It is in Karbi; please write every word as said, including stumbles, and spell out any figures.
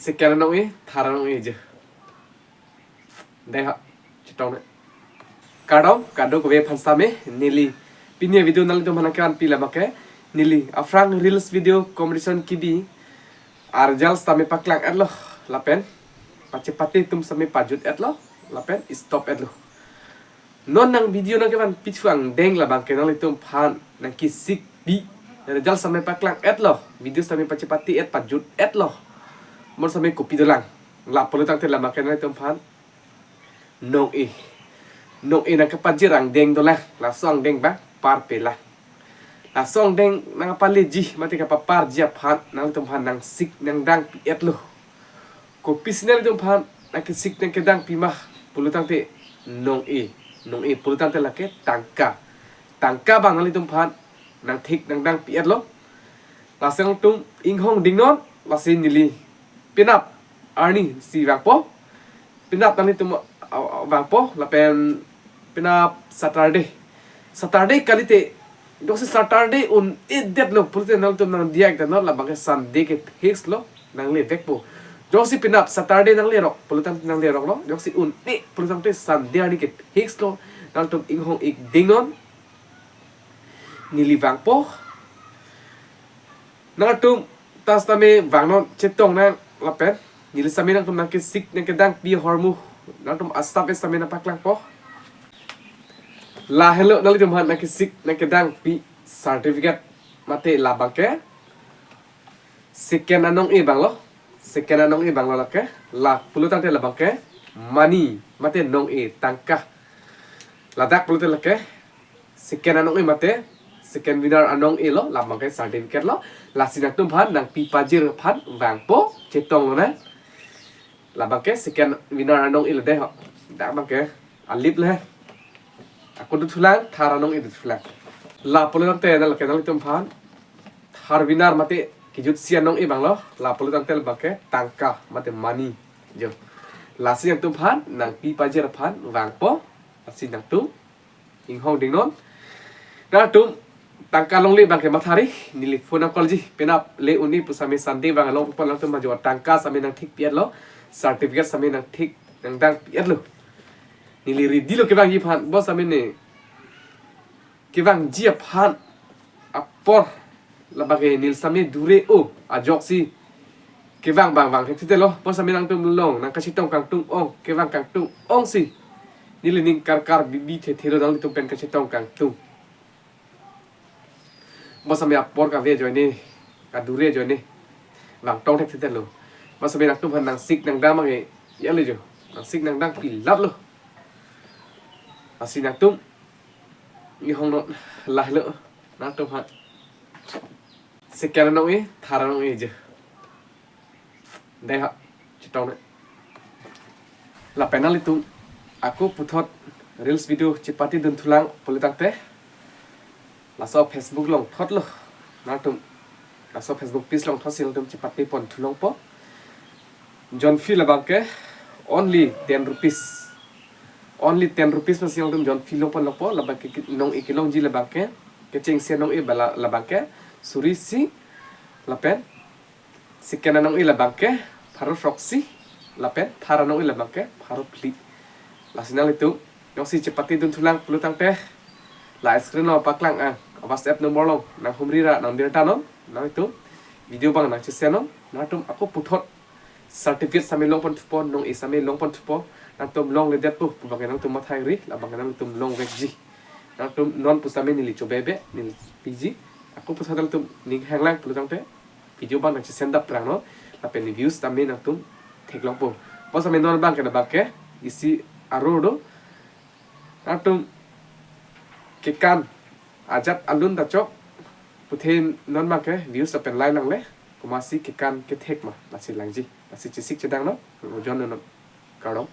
Second anong-e, third anong-e je. Dei ha, chetong ne. Kardom, kadokave aphan sitame, neli pini avideo nanglitum aphan nangkevan pi labangke, neli aphrang reels video competition kebi a-result sitame paklang-etlo, lapen pachepate atum sitame pajut-etlo, lapen stop-etlo. Non nang video nangkevan pithu angdeng labangke nanglitum aphan nangkesikpi. Result sitame paklang-etlo, video sitame pachepate-et pajut-etlo. Mo sitame kopi dolang. La pulo tangte labangke nanglitum aphan nong-e, nong-e nangkepajir angdeng dolang. Laso angdeng abang parpelang. Laso angdeng nangkapaleji mate kapaparji aphan nanglitum aphan nangsik nangdangpi-etlo. Kopisi nanglitum aphan nangkesik nangkedangpi ma pulo tangte nong-e, nong-e pulo tangte lake tangka. Tangka abang nanglitum aphan nangthik nangdangpi-etlo. Lasi nangtum inghong dingnon, lasi neli penap arni si vangpo. Penap nanglitum, uh, uh, vangpo, lapen penap Saturday. Saturday kalite, joksi Saturday un-edetlo pulote nanglitum nangdiya-ik tangnon, labangke Sunday ke fix lo, nanglevekpo. Joksi penap Saturday nanglerok pulo tangte nangleroklo, joksi un-e pulo tangte Sunday arni ke fix lo, nanglitum inghong-ik dingnon. Neli vangpo. Nangtum ta sitame vangnon, chetong nang lapen neli sitame nangtum nangkesik nangkedangpi ahormu nangtum asap sitame nangpaklangpo. Lahelo nanglitum aphan nangkesik nangkedangpi certificate mate labangke second anong-e abanglo. Second anong-e abanglo lake. La pulo tangte labangke money mate nong-e, tangka. Ladak pulote lake second anong-e mate second winner anong-elo, labangke certificate lo. Lasi nangtum aphan nangpipajir aphan vangpo, chetong lonang. Labangke second winner anong-elo dei ho. Dak abangke alip le. Ako dothulang, third anong-e dothulang. La pulo tangte nanglake nanglitum aphan third winner mate kejutsi anong-e abanglo. La pulo tangte labangke tangka mate money jo. Lasi nangtum aphan nangpipajir aphan vangpo. Lasi nangtum inghong dingnon. Nangtum tangka longle abangke mathari, neli phone nangcallji. Penap le un-e pu sitame Sunday vang along pupon nangtum majo tangka sitame nangthikpi-etlo, certificate sitame nangthik nangdangpi-etlo. Neli ready lo kevangji aphan, bo sitame ne kevangji aphan apor labangke neli sitame dure-o ajoksi kevang abang vang thekthelo. Bo sitame nangtum long nangkachetong kangtung-ong, kevang kangtung-ongsi neli ning karkar bibi thethelo, nanglitum pen kachetong kangtung. Bo sitame apor kave ajoine, kadure ajoine vangtong thekthelo. Bo sitame nangtum aphan nangsik nangdang abangke ya le jo, nangsik nangdangpi laplo. Lasi nangtum inghongnon, lahelo nangtum aphan second anong-e, third anong-e je. Dei ha, chetong ne. Lapen nanglitum ako puthot reels video chepate dunthulang pulo tangte, laso Facebook along thotlo. Nangtum laso Facebook page along thotsi nangtum chepate ponthulongpo. Jon fee labangke only ten rupees. Only ten rupees masi nangtum jon fee longponlongpo, labangke ki-, nong-e kelongji labangke, kechengsi anong-e abang labangke suri isi, lapen second anong-e labangke pharo throksi, lapen third anong-e labangke pharo phli. Lasi nanglitum joksi chepate dunthulang pulo tangte, la screen along paklang-ang WhatsApp number along nanghumri ra nangbirta non, nanglitum video abang nangchesend non, nangtum ako puthot certificate sitame longponthupo, nong-e sitame longponthupo, nangtum longledetpo pu abangke nangtum mathari, labangke nangtum longvekji. Nangtum non pu sitame neli chobebe, neli piji, ako puthot nangtum ning hanglang pulo tangte video abang nangchesend dap prang non, lapen views sitame nangtum theklongpo. Bo sitame non abangke labangke isi aror do. Nangtum kekan ajat alun dachok puthe non abangke views lapen like langle, komatsi kekan kethek ma, lasi langji, lasi chesik chedang non, ojon non. Kardom.